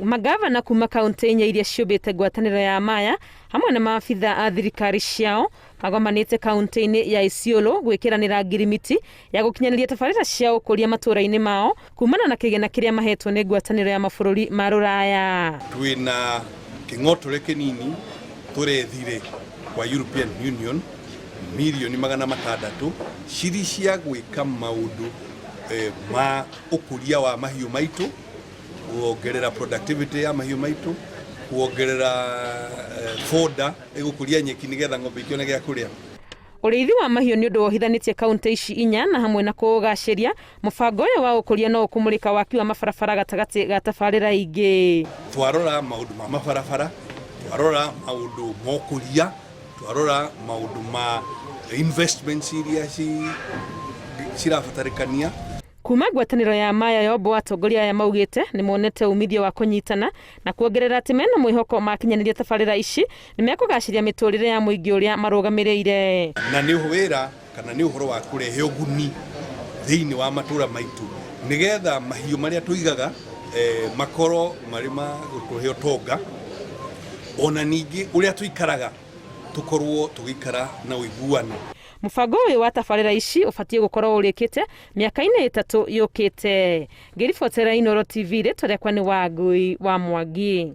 Mangavana kuma kaunti inya iria ciũmbĩte ngwatanĩro ya Maya hamwe na maabitha a thirikari ciao magomanĩte kaunti-inĩ ya Isiolo gwĩkĩranĩra ngirimiti ya gũkinyanĩria tabarĩra cia ũkũria matũũra-inĩ mao kumana na kĩgĩna kĩrĩa mahetwo nĩ ngwatanĩro ya mabũrũri ma Rũraya. Twĩna kĩng'otore kĩnini tũrethire kwa European Union mirioni 600 ciri cia gwĩka maũndũ ma ũkũria wa mahiũ maitũ, kuongerera productivity ya mahiũ maitũ, kuongerera fodder ĩgũkũria nyeki nĩgetha ng'ombe ikĩone gĩa kũrĩa. Ũrĩithi wa mahiũ nĩ ũndũ wohithanĩtie kaunti ici inya na hamwe na kũũgacĩria, mũbango ũyũ wa ũkũria no ũkũmũrĩka waki wa mabarabara gatagatĩ ga tabarĩra ingĩ. Twarora maũndũ ma mabarabara, twarora maũndũ ma ũkũria, twarora maũndũ ma investments iria cirabatarĩkania. Kuma ngwatanĩro ya Maya Yombo atongoria aya maugĩte nĩ monete umithio wa kũnyitana na kuongerera atĩ mena mwĩhoko makinyanĩria tabarĩra ici nĩ mekũgacĩria mĩtũrĩre ya mũingĩ ũrĩa marũgamĩrĩire. Na nĩ wĩra kana nĩ ũhoro wa kũrehe ũguni thĩinĩ wa matũra maitũ nĩgetha mahiũ marĩa tũigaga makorwo marĩ ma gũtũhe ũtonga, ona ningĩ ũrĩa tũikaraga tũkorwo tũgĩikara na ũiguano. Mũbango ũyũ wa tabarĩra ici ũbatiĩ gũkorwo ũrĩkĩte mĩaka-inĩ 3 yũkĩte. Ngĩribotera Inooro TV, rĩtwa rĩakwa nĩ Wangui wa Mwangi.